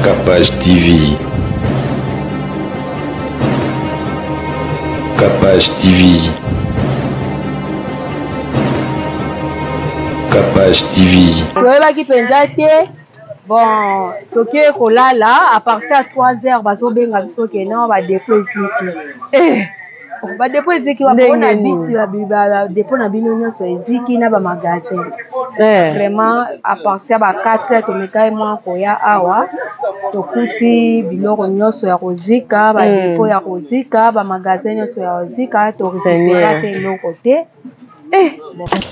Capage TV. Capage TV. Capage TV. Toyebaki mpenza te bon toke kolala à partir ya 3 heures bazobenga biso ke non badepo eziki eh, badepo eziki wapona biti badepo na bino nyonso eziki na bamagasin eh. Vraiment à partir ya ba 4 heures tomekai mwa koya awa, tokuti biloko nyonso ya kozika, badepo ya kozika, bamagasin nyonso ya kozika, torécupéra te eloko te. Eh,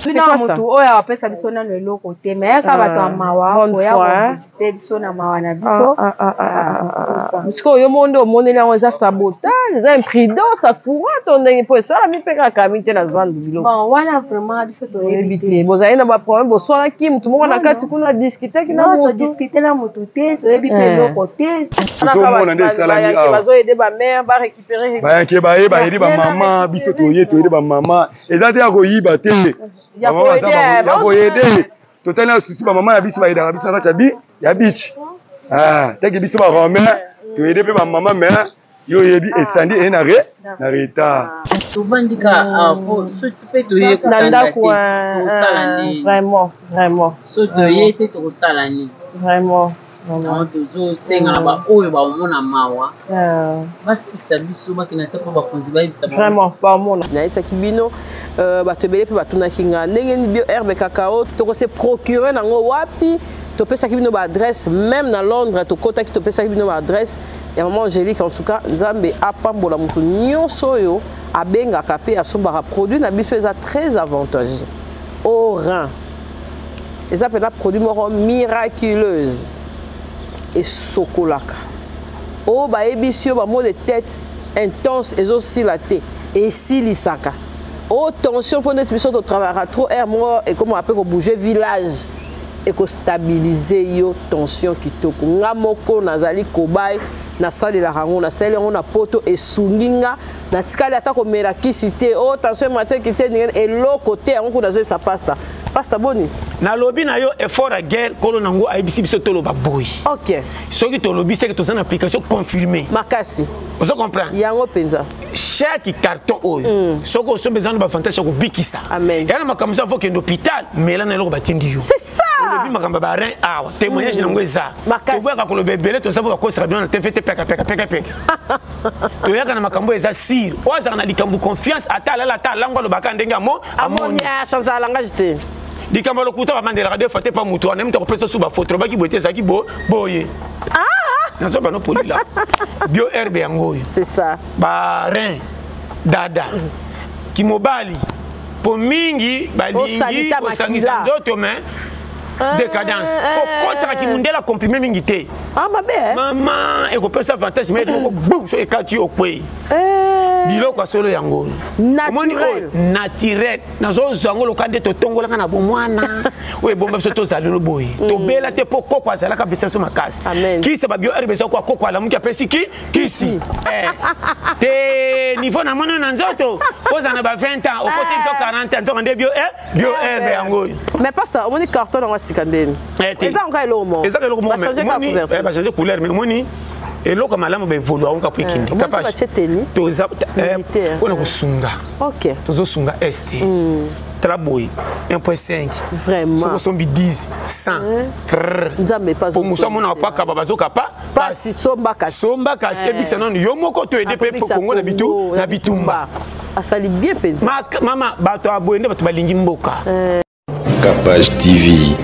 bino motu oyo apesa biso nano eloko te, me yaka bato ya mawa koya kovisite biso na mawa na biso. Sikoyo yo moko nde omoneli yango, eza sabotage, eza imprudence ya courant to ndenge mpo esalami mpe kaka mi te na zandu biloko? Bon, wana vraiment biso toyebi te. Bozali na baproblème, boswanaki motu moko na kati kuna, discutaki na motu? Todiscute na motu te, toyebi mpe eloko te. Tozomona nde esalami awa. Bazoaider bamare barécupérer. Bayake baye baaider bamama, biso toye toaider bamama. Eza te ya koyiba te, ya koaider. Totali na susi bamama na biso baaidaka biso na kati ya beach teke biso baromain toaider mpe bamama, mais yo oyebi esandi eye na re na retard. Tovandi ka po soki mpe toye na ndako, tokosala nini? Vraiment, vraiment. So toye te, tokosala nini? Vraiment. Yango tozosenga na baoyo baomona mawa, basilisa biso, bakenda te mpo bakonzi bayebisa. Vraiment, baomona. Nayebisaki bino, bato ebele mpe batunaki nga ndenge nini bio herbe cacao tokose procurer nango wapi. Topesaki bino baadresse, même na Londres tokɔtaki, topesaki bino baadresse ya mama Angélique. En tout cas, Nzambe apambola moto nyonso oyo abengaka mpe asombaka produit na biso. Eza très avantageux au rein, eza mpenza produit moko miraculeuse, esokolaka oyo bayebisi yo bamaux de tête intense ezosila te, esilisaka oyo tension, mpo neti biso totravaillaka trop, aire moko ekomaka mpe kobouge village, ekostabilize yo tension kitoko. Nga moko nazali cobaye, nasalelaka yango, nasaleli yango na poto, esungi nga, natikali ata komela kisi te. O tension emateki te, ndenge eloko te. Yango kuna nazoyebisa pasta. Pasta, boni? Nalobi na yo, effort ya guerre, nkolo nango ayebisi biso toloba boye. Soki tolobi, seke toza na application confirmée. Makasi. Ozo comprendre? Yango mpenza. Chaque carton oyo, soki osombi, eza na baavantage ya kobikisa. Ya na makambo so afo okende hôpital, mela na eloko batindi yo. C'est ça. Olobi makambo ya barein awa, témoignage nango eza. Toboyaka koloba ebele, toza po bakosaka bino na TV te. Peka peka peka peka, toyaka na makambo eza sire. Oyo azalaka na likambo confiance, ata alala, ata alango, alobaka ndenge amo. Amoni, change langage te. Likambo ya lokuta bamandelaka deux fois te. Pa motu wana mutu akopesa su bafoto, olobaki boye te, ezalaki boye. Nazoba no polila bio herbe yango oyo. C'est ça. Barein dada kimobali, po mingi balingi kosangisa nzoto mais décadence, kokotaka kimundela comprimé mingi te. Mabe. Mama, ekopesa avantage mais moko bu so ekati, okwei. Biloko ya solo yango oyo. Omoni oyo naturel, nazozwa yango loka nde totongolaka na bomwana oyo ebomba biso, tozala lelo boye, tobela te mpo koko azalaka apesa biso makasi. Kisi babio herbe eza kwa koko alamuki apesi ki kisi te. Niveau na moni na nzoto, ozala na ba 20 ans, okosi biso 40 ans, nzoka nde bio bio herbe yango oyo. Mais pasteur, omoni carton yango sika ndeni? Eza yango eloko moko? Eza eloko moko, bachange couleur, mais omoni eloko ya malamu baévolue yango kapo ekende. Toza mpona kosunga, tozosunga este. Tala boye, 1.5. Vraiment. Soki osombi 10, 100. Nzambe. Po mosu amona pakaba bazoka pa. Pasi, somba kasi. Somba kasi, ebikisa nano yo moko, toaider mpe Kongo na bitu na bitumba. Asali bien mpenza. Mama, bato ya boye nde bato balingi mboka. Capage TV.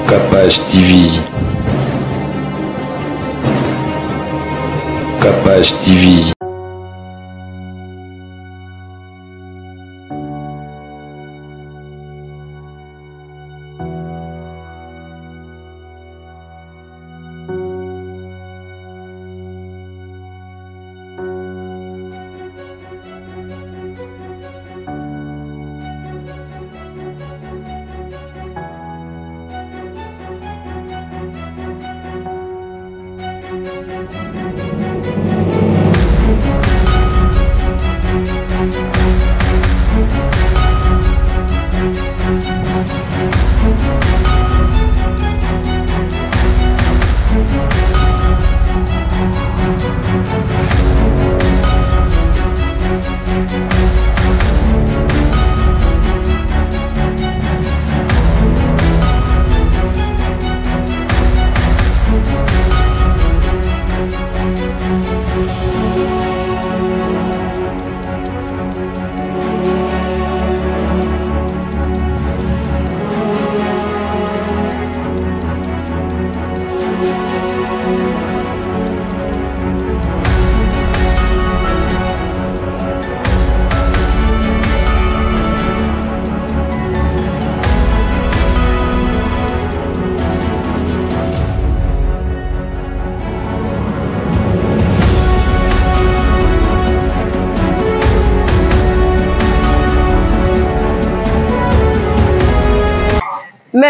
Capage TV. Capage TV.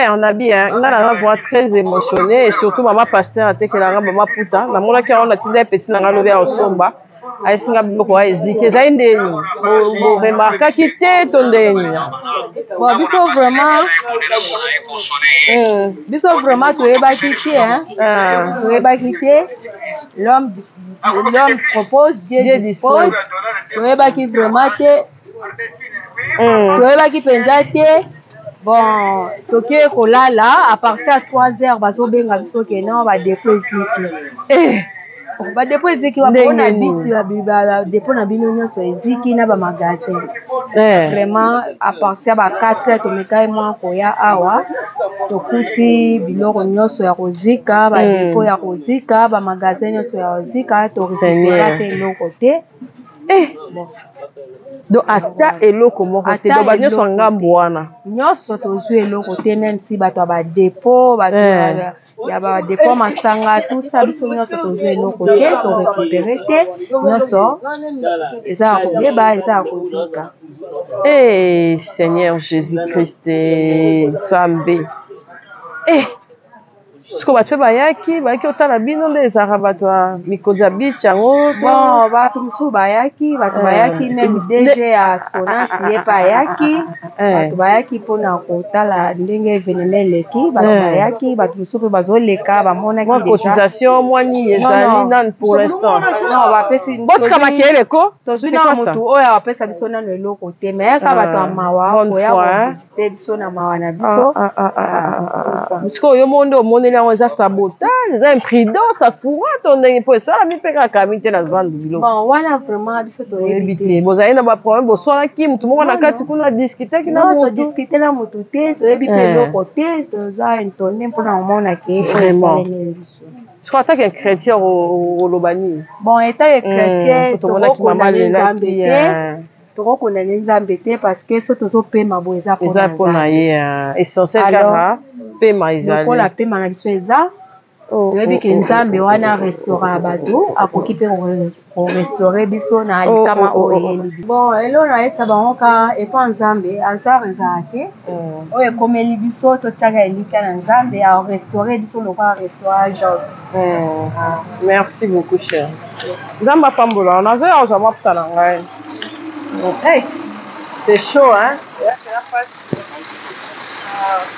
Mère nabi hein, nga naza vraiment très émotionné et surtout mama pasteur atekela nga mama puta namonaki yango natinda ye petit na nga lobi ya kosomba ayesi nga biloko ya eziki ezali ndeni boremarkaki te to ndeni? Bon, biso vraiment biso vraiment toyebaki te hein. Ah. Toyebaki te, l'homme propose, Dieu Dieu dispose. dispose. Toyebaki vraiment te. Toyebaki mpenza te. Bon, toke kolala, à partir ya 3 heures bazobenga biso ke non, badépôt eziki. Eh, Badépôt eziki wapona Ndenge nini? biti badépôt na bino nyonso eziki na bamagasin. Eh. Vraiment, à partir ya ba 4 heures tomekai mwa koya awa, tokuti biloko nyonso ya kozika, badépôt ya kozika, bamagasin nyonso ya kozika, torécupéra Seigneur. te eloko te. Eh. Donc ata eloko moko te? Ata Donc banyonso eloko ngambo te. wana Nyonso tozwi eloko te, même si bato ya badépôt, bato ya badépôt masanga, tout ça, biso nyonso tozwi eloko te, torécupéré te, nyonso eza ya kobeba, eza ya kozika. Eh, Seigneur Jésus Christ, eh, Nzambe. Eh, siko bato mpe bayaki otala bino nde ezalaka bato ya mikonzi ya beach yango? Bon, bato mosusu bayaki, bato bayaki, même DG ya Sonas ye mpe ayaki. Bato bayaki mpona kotala ndenge événement eleki, bato bayaki, bato mosusu mpe bazoleka, bamonaki Mwa déjà. cotisation, mwa nini ezali Non. nani pour l'instant? Non, bapesi Botika makeyele ko. Tozwi C'est nano quoi ça? motu oyo apesa biso nano eloko te, mais kaka bato ya mawa Bonne koya foi, hein? kovisite biso na mawa na biso. Ah, ah, ah, ah, ah, Tout ça. ah. Sikoyo yo moko nde omoneli yango, eza sabotage, eza imprudence ya courant to ndenge mpo esalami mpe kaka mi te na zandu biloko? Bon, wana vraiment biso toyebi Oyebi te. te, bozali na baproblème, boswanaki motu moko na Non, kati non. kuna, discutaki na Non, motu? todiscute na motu te, toyebi mpe eloko te, toza étonné mpona komona ke oyo Vraiment. esalemeli biso. Sikoyo atake chrétien, oloba nini? Bon, étant que chrétien, Po tomonaki mama tokokondane Nzambe alelaki. te, tokokondane Nzambe te, parce que so tozopema boye eza Eza mpona mpona Nzambe. ye, essentiel. Alors, Kaka pema ezali. Lokola pema na biso eza, Oh, toyebi oh, ke oh, Nzambe oh, wana oh, restaura bato, akoki mpe korestaure biso na Oh, likama oh, oh, oyo oh, oh. eyeli. Bon, eloko nayesa bango ka epa Nzambe, hasard ezala te. Oyo ekomeli biso, totiaka elikya na Nzambe, arestaure biso lokola restaura Job. Merci beaucoup, cher. Nzambe apambola. Nazoya kozwa maputa na ngai. Hey, c'est chaud, hein?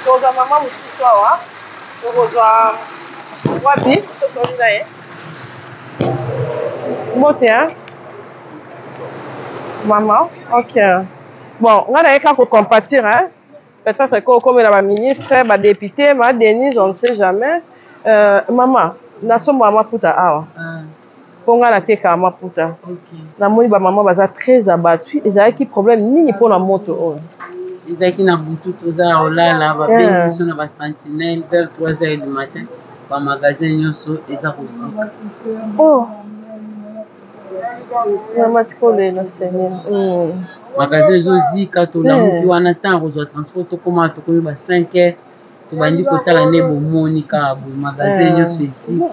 Tozwa mama mosusu awa, tokozwa wapi? Tosoli na ye. Mbote, hein? Mama, ok. Bon, ngai naye kaka kocompatir, hein? Peut-être que okomela baministre, badéputé, ma Denise, on ne sait jamais. Mama, nasombaka maputa awa mpo ngai natekaka maputa. Namoni bamama baza très abattu. Ezalaki problème nini mpona moto oyo? Ezalaki na butu, toza ya kolala, babengi biso na basentinelle vers 3 heures du matin, bamagasin nyonso eza kozika. Oh mama, tikolela, Seigneur. Magasin ezozika, tolamuki wana ntango kozwa transport, tokóma, tokomi ba 5 heures, tobandi kotala nde bomoni kaka boye, magasin nyonso eziki.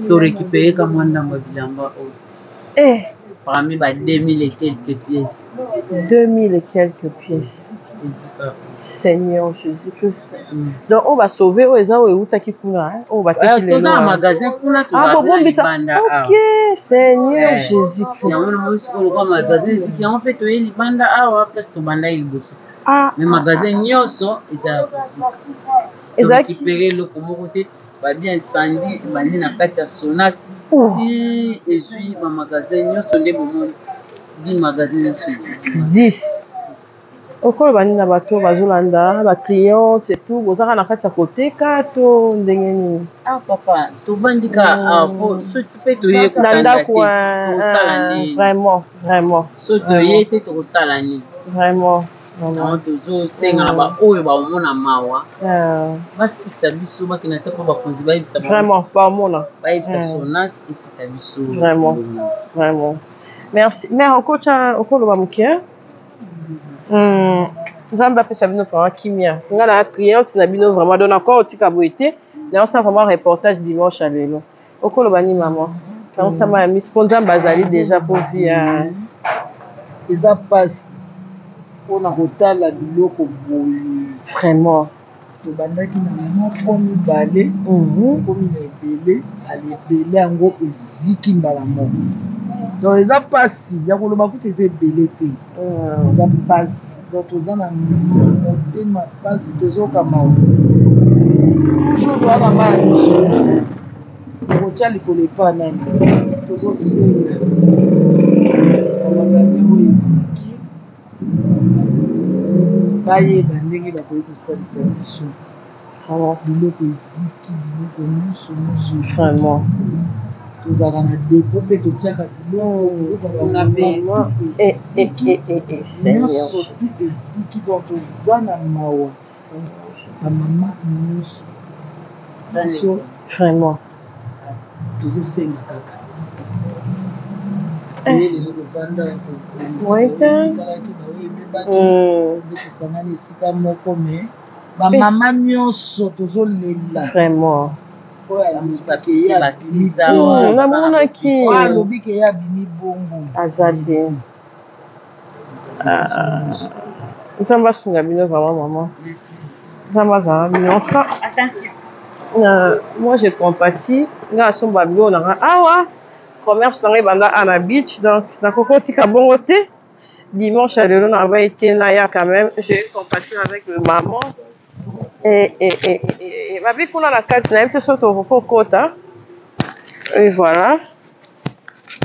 Torécupéré ka mwa ndambo ya bilamba oyo parmi ba 2000 et quelques pièces. 2000 et quelques pièces? Ezika. Seigneur Jésus Christ. Donc oyo basauve oyo eza oyo eutaki kuna, hein? Oyo bateki lelo Toza na wana. magasin kuna, Ah, tozala na bobombisa. libanda awa. Ok, Seigneur Jésus Christ. Yango namoni sikoyo lokola magasin eziki, yango mpe toye libanda awa, place tobandaki liboso. Ah, mais magasin nyonso eza ya kozika. Torécupéré eloko moko te. Babi incendie ebandi na kati ya Sonas ti ezwi bamagasin nyonso, nde bomoni 10 magasin nyonso eziki. 10. Okoloba nini na bato bazolanda, bacliente et tout? Bozaka na kati ya koteka to ndenge nini? Ah papa, tovandi kaka awa po soki mpe toye Na kotanda te, ndako? tokosala nini? Vraiment, vraiment. So toye te, tokosala nini? Vraiment, vraiment. Yango tozosenga na baoyo baomona mawa, basalisa biso, bakenda te mpo bakonzi bayebisa bango. Vraiment, baomona. Bayebisa Sonas efuta biso. Vraiment, vraiment, merci mare. Okotya, okoloba moke. Nzambe apesa bino vraiment kimia. Nga na cliente na bino vraiment, donc nakwa otika boye te, naosala vraiment reportage dimanche ya lelo. Okoloba nini, mama? Naosama ya miso mpo Nzambe azali déjà mpo vie ya Eza mpasi mpona kotala biloko boye. Vraiment. Tobandaki na moko mibale, tokomi na ebele, ale ebele yango eziki mbala moko. Donc eza mpasi ya koloba, kutu eza ebele te, eza mpasi. Donc toza na motema mpasi, tozoka mawa toujours, toza na mai ya miso, tokotia likolo epa nani? Tozosenga bamagasin oyo eziki bayeba ndenge bakoki kosalisa biso. Biloko eziki, biloko nyonso nyonso eziki. Tozalaka na dépôt mpe totiaka biloko eziki nyonso, tu eziki. Donc toza na mawa, bamama nyonso biso. Tozosenga kaka ye lelo kovanda etikalaki na oyo ebebaki nde tosangani esika moko, mais bamama nyonso tozolela. Oyo alobaki ye abimi, namonaki oyo alobi ke ye abimi bongo. Aza te. Nzambe asunga bino vraiment, mama. Nzambe azala bino. En tout cas, moi je compatis. Nga asomba biloko na nga awa, commerce na ngai ebanda a na beach, donc nakoki otika bongo te. Dimanche ya lelo na bai te, naya quand même. Je compatir avec le maman et babi kuna na kati. Nayebi te soki tokoki kokota. Et voilà,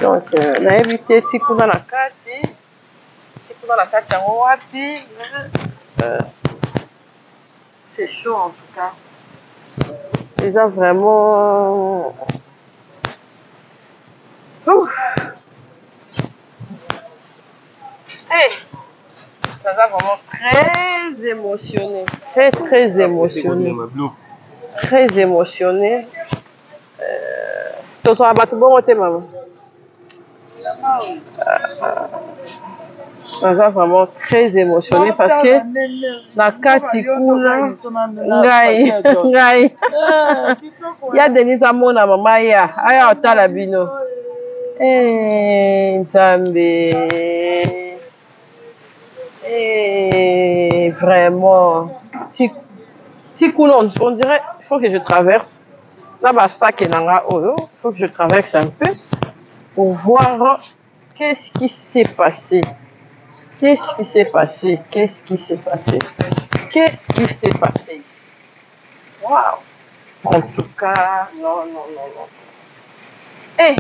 donc nayebi te ti kuna na kati, ti kuna na kati yango wapi. C'est chaud en tout cas, eza vraiment. Ouh. Hey, ça va vraiment très émotionné, très très émotionné, très émotionné. Tozwaka bato bongo te, mama. Naza vraiment très émotionné parce que na kati kuna ngai ya Denise amona mama ya aya otala bino. Eh, Nzambe. Eh, vraiment ti ti kuna, on dirait il faut que je traverse na basake na nga oyo, il faut que je traverse un peu pour voir qu'est-ce qui s'est passé, qu'est-ce qui s'est passé, qu'est-ce qui s'est passé, qu'est-ce qui s'est passé ici. Waouh, en tout cas, non, non, non, non. Eh,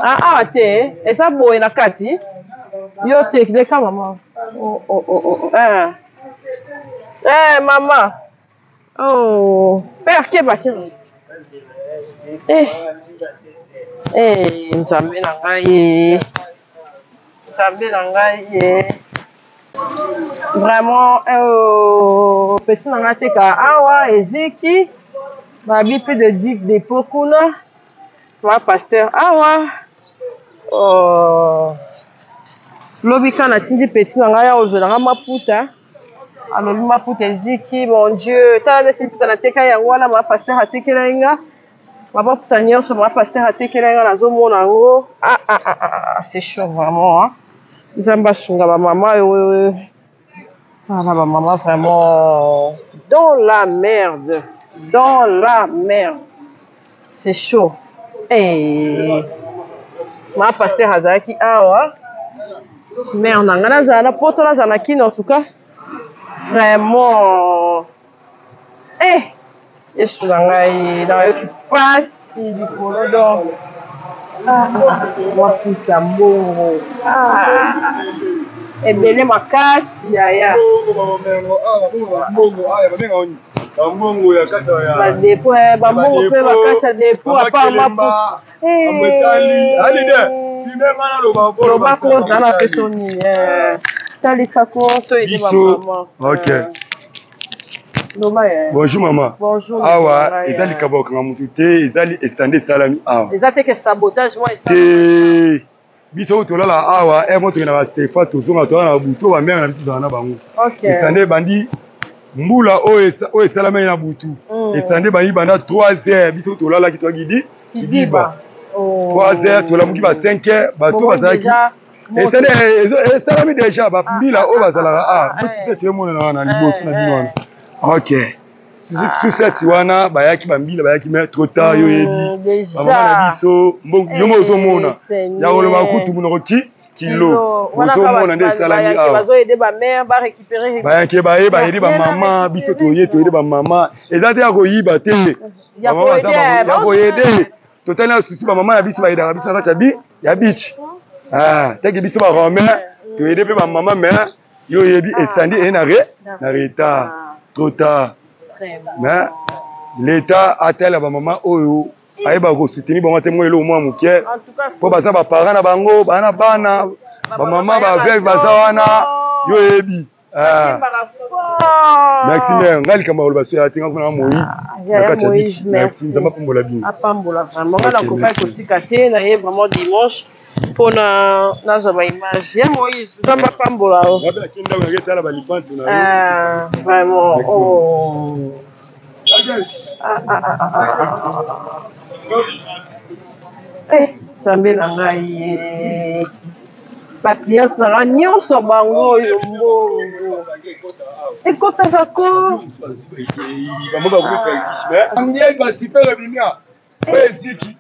ah, awa te, eza boye na kati. Yo te, leka mama. Oh. Eh. Eh, mama. Oh, père, keba, keba. Eh. Eh, Nzambe na ngai. Nzambe na ngai. Eh. Vraiment, petit na ngai teka awa eziki. Babi plus de 10 dépôt kuna. Ma pasteur awa. Oh. Lobi kaka natindi petit na ngai ozwela nga maputa, alobi maputa eziki. Mon Dieu, tala neti liputa nateka yango wana, ma pasteur atekelai nga maputa nyonso, ma pasteur atekelai nga, nazomona yango. Ah, ah, ah, ah, c'est chaud vraiment, hein? Nzambe asunga bamama oyo. Tala bamama vraiment dans la merde, dans la merde, c'est chaud. Hey. Ma pasteur azalaki awa, mare na ngai, nazala na poto, nazala na Kino. En tout cas, vraiment, eh, Yesu na ngai, nayoki pasi likolo. Donc mafuta, mbongo ebele makasi yaya. Bambongo ya kati ya badépôt, bambongo mpe bakati ya dépôt, à part maputa. Etali alide. Loba kozala peso nini, talisako to ede bamama. Ok. Loba ye. Bonjour mama. Bonjour. Awa eza likambo ya kokanga motu te, ezali estande esalami awa. Eza te ke sabotage mwa? Te, biso oyo tolala awa ere mo tokende na basefa, tozonga, tolala na butu, oyo bamere na biso tozala na bango. Estande ebandi mbula oyo esalamaki na butu. Estande ebandi banda 3 heures, biso tolalaki, toyaki di kidiba 3 heures, tolamuki ba 5 heures, bato bazalaki. Esali esalami déjà, bambila oyo bazalaka a biso te, toyemonana wana liboso na bino wana. Ok. Susati wana bayaki bambila bayaki mais trop tard, yo oyebi bamama na biso yo mo ozomona ya koloba kutu monoko ki kilo ozomona nde esalami awa. Bayaki baye bayede bamama, biso toye toyede bamama, eza te ya koyiba te, ya koyede. Totali na susi bamama na biso bayedaka biso na kati ya beach teke biso baromain toyede mpe bamama, mais yo oyebi esandi eye na re na retard, trop tard. Mais l'État atala bamama oyo, ayeba kosoutenir bango te mwa eloko mwa moke, mpo baza baparent na bango, bana bana bamama baveuve baza wana, yo oyebi. Merci mère. Ngai likambo ya koloba so ya te, nga kuna Moïse na kati ya beach. Merci, Nzambe apambola bino. Apambola vraiment. Nga nakokaki kotika te, na ye vraiment dimanche mpona nazwa baimage ya Moïse. Nzambe apambola o. Ndako naketala balipante na yo vraiment. Oh. Ah, ah, ah, ah. Eh, Nzambe na ngai, bacliente na nga nyonso bango oyo, mbongo ekotaka ko. Bango bakomi basipere bimia oyo eziki.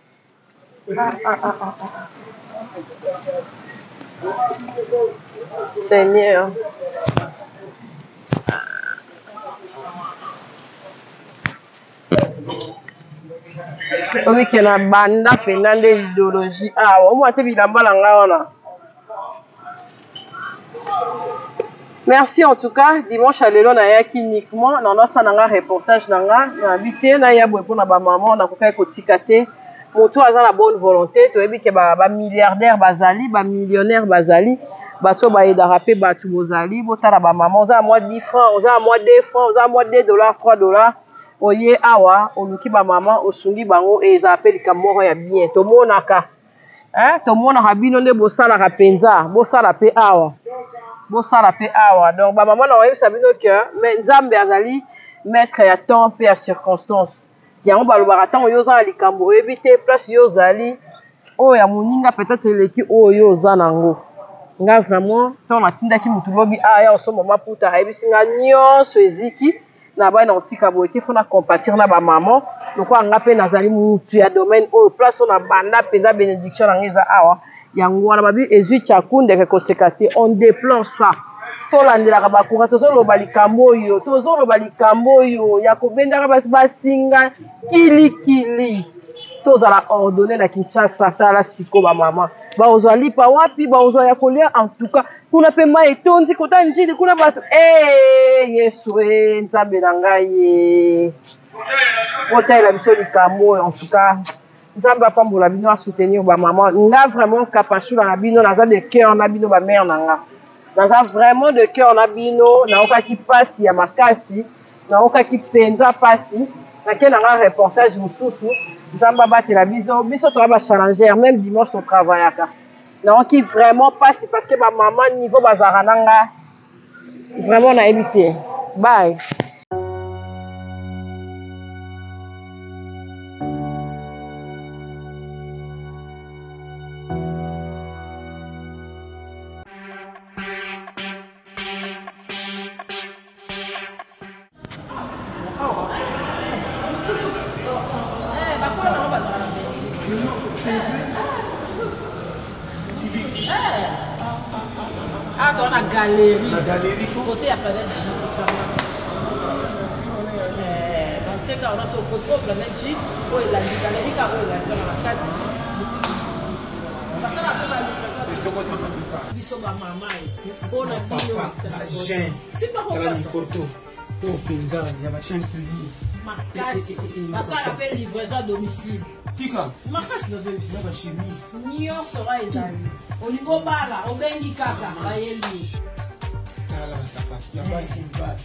Seigneur, obike na banda mpenza nde idéologie awa, omwa te bilamba na ngai wana. Merci en tout cas. Dimanche ya lelo nayaki uniquement na nasala nga reportage na nga, nayebi te naya boye mpona bamama. Nakokaki kotika te. Moto aza na bonne volonté, toyebi ke bamilliardaire bazali, bamillionnaire bazali, bato oyo bayedaka mpe bato bozali. Botala bamama, oza na mwa 10 francs, oza na mwa 2 francs, oza na mwa 2 dollars, 3 dollars, oye awa, oluki bamama, osungi bango, ezala mpe likambo moko ya bien. Tomonaka, eh, tomonaka bino nde bosalaka mpenza, bosala mpe awa, bosala mpe awa. Donc bamama, na koyebisa bino ke mais Nzambe azali maître ya temps mpe ya circonstance. Yango balobaka, ntango yo oza na likambo, oyebi te place yo ozali, oyo ya moninga peut-être eleki oyo yo oza nango. Nga vraiment, ntango natindaki motu lobi aya osomba maputa, ayebisi nga nyonso eziki. Na bai na kotika boye te, faut na compatir na bamama lokola nga mpe nazali mutu ya domaine oyo. Place oyo na banda mpenza, bénédiction na nga eza awa. Yango wana babi ezwi tyaku ndeke koseka te. On déplore ça. Tolandelaka bacourant, tozoloba likambo oyo, tozoloba likambo oyo ya kobendaka basi basinga kilikili. Tozala ordonné na Kinshasa. Tala siko bamama bakozwa lipa wapi, bakozwa ya kolia? En tout cas kuna mpe mai etondi kota Njili kuna bato e Yesu e Nzambe na ngai, otalela biso likambo oyo. En tout cas Nzambe apambola bino, asoutenir bamama. Nga vraiment Kapasula na bino, naza de cœur na bino, bamare na nga, naza vraiment de cœur na bino. Naokaki mpasi ya makasi, naokaki mpenza mpasi. Nake na nga reportage mosusu. Nzambe abatela biso. Biso toya bachallenger, même dimanche totravaillaka. Naoki vraiment mpasi parce que bamama niveau bazalaka na nga, vraiment nayebi te. Bye. Ah, toi, na galerie. Na galerie. Côté ya Planète J. Donc, teka wana so okoti oyo Planète J, oyo elandi galerie kaka, oyo elandi wana na kati. Basala mpe balivraison. Biso bamama mpona bino. Bajeune. Simba. Tala mikoto oyo mpenza ya bachaine culie. Makasi. Basala mpe livraison à domicile. Tika. Makasi nazoyebisa. Na bachemise. Nyonso wana ezali. Olingi obala, obengi kaka, bayeli. Tala basapato ya basi, mibali.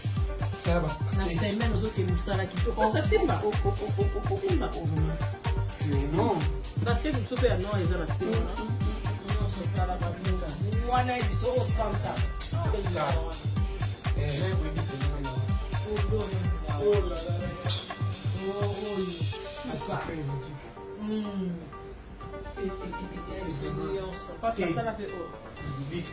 Tala. Na semaine ozokende mosala kitoko. Simba, simba. Non. Parce que biso mpe ya noir eza na se wana nyonso. Tala baninga wana ye biso osanta. Oyebi mpenza. Oh là là là là. Asaka boutique. Nyonso. Tala mpe oyo. Bix.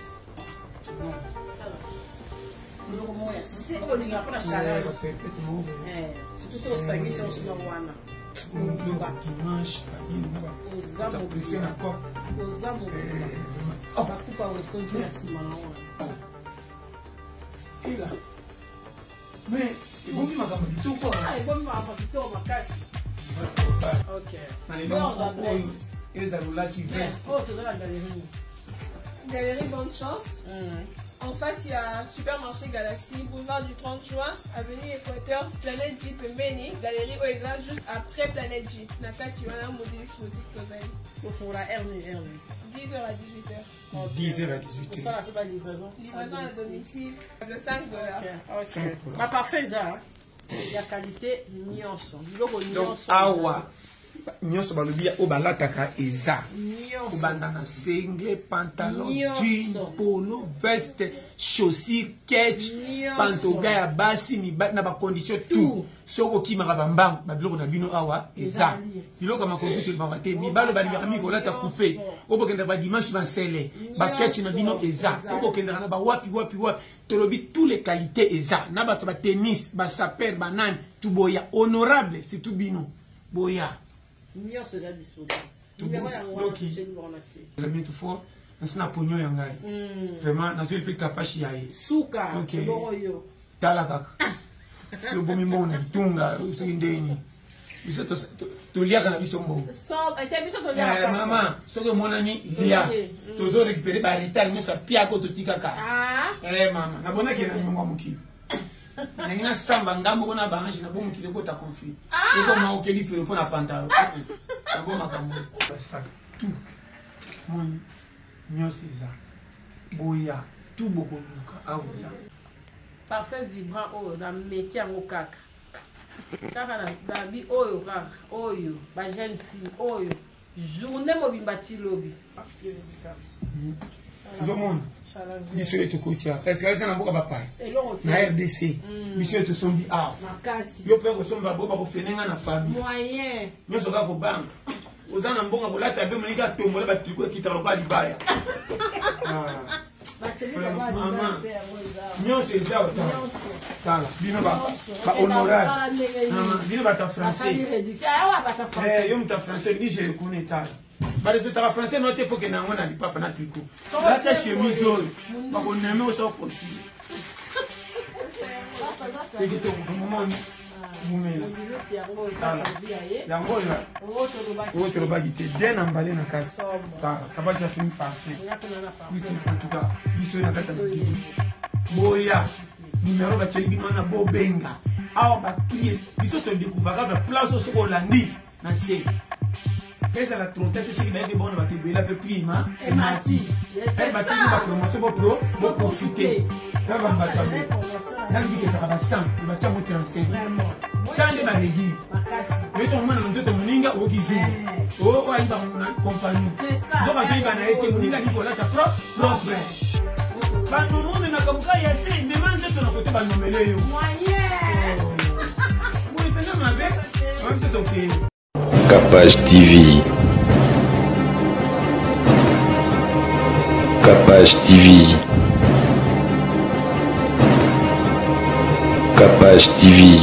Biloko moko ya se oyo olingaka mpona chaleur, surtout soki osangisi osuna wana. Dimanche oza na cop. Oza mobimba, bakupa weston mpe na nsima na wana. Ela, mais ebombi makambo kitoko. Ebombi makambo kitoko makasi. Na lelo oyo ezalolaki veste. Oyo toza na galerie. Galerie Bonne Chance. En face, il y a Supermarché Galaxy, boulevard du 30 juin, avenue Équateur, Planète J pembeni, Galerie Oeza, juste après Planète J. Na kati wana Modilix Boutique tozali. Tofongola heure nini, heure nini? 10h à 18h. 10h à 18h. Tosala mpe balivraison? Livraison à domicile, de 5 $. Baparfum eza ya qualité nyonso, biloko Donc nyonso. Awa nyonso balobi oyo balataka eza nyonso. Kobanda na singlet, pantalon, Nyonso. jean, polo, veste, chaussure, ketch, Nyonso. pantoga ya basi, mibali, na bacondition tout. Soki okimaka bambangu, babiloko na bino awa eza. Ezali. Biloko ya makoki tolobaka te. Mibali balingaka mingi kolata coupe, oyo bokendaka badimanche, bansele, baketch na bino eza. Ezali. Oyo bokendaka na bawapi wapi wapi, tolobi tous les qualités eza, na bato batennis, basaper, banani tu, boya honorable, surtout bino boya. Nyonso eza disponible. Numéro yango wana, touche numéro na se. La bientôt fort nasi na ponio ya ngai, vraiment nazwi mpe kapashi ya ye. Suka. Ok. Eloko yo. Tala kaka, yobomi mbongo na kitunga soki ndeni. Biso toliaka na biso mbongo. Ete biso toliaka. Mama, soki omonani lia, tozo récupéré baretard nyonso ya piako totikaka. Mama, nabonaki na nyongo ya mokili, nangi nasamba nga moko na baange na bo mokili ekota conflit, ekoma okeli felo mpo na pantalon nabo makambo basaka tout. Moni nyonso eza, boya tout, bokoluka awa eza. Parfum vibrant oyo nameki yango kaka kaka na babi oyo, kaka oyo bajeune fille oyo, journée mobimba ti lobi. Ozomona biso oyo tokotia est-ce eza na mboka bapaya? Eloko te. Na RDC, biso oyo tosombi awa. Makasi. Yo mpe kosomba bo bakofene nga na famille. Moyen. Nyonso kaka kobanga, oza na mbongo kolata mpe moninga atombola batriko ekitaka lokola libaya. Ah. Bachemise. Mama. Mpe yango eza. Nyonso eza otala. Nyonso. Tala bino Nyonso. bahonorable. Ndenge nini? Bino bato ya Basali français. réduction awa, bata Eh, français. yo moto ya français olingi je reconnais. Tala, barespectaka français no te mpo kende yango na lipapa na triko. Soko Lata te chemise boye. oyo bakoneme osa postule ekitoko momoni mumela. Modilux yango. Tala. Epasa ya ye. Yango oyo. Oyo tolobaki. Oyo tolobaki te, bien emballé na kasi. Somo. Tala, kabati asumi parfum. Oya mpena na parfum. En tout cas, biso na kati ya Modilux, boya numero batieli bino wana, bobenga awa. Baprie biso todécouvraka baplace oyo soki olandi na se ezala trote te, soki bayebi bona bato ebele ape prix ma emati. Yes, c'est Batieli ça. bapromotion, bopro boprofite. Tala bambato yango nalobiki ezalaka ba 100, batia yango 35. Vraiment. Ta nde barégime. Makasi. Yo tomona na nzoto moninga oyoki zungu oyo ayibaka na compagnie. C'est ça. Nzoka azoyiba na ye te, moninga aliki kolata propre. Banono omemaka moka ya se mema nzoto na kote banomele yo. Moyen. Boye mpenza mabe biso tokeye. Capage TV. Capage TV. Capage TV.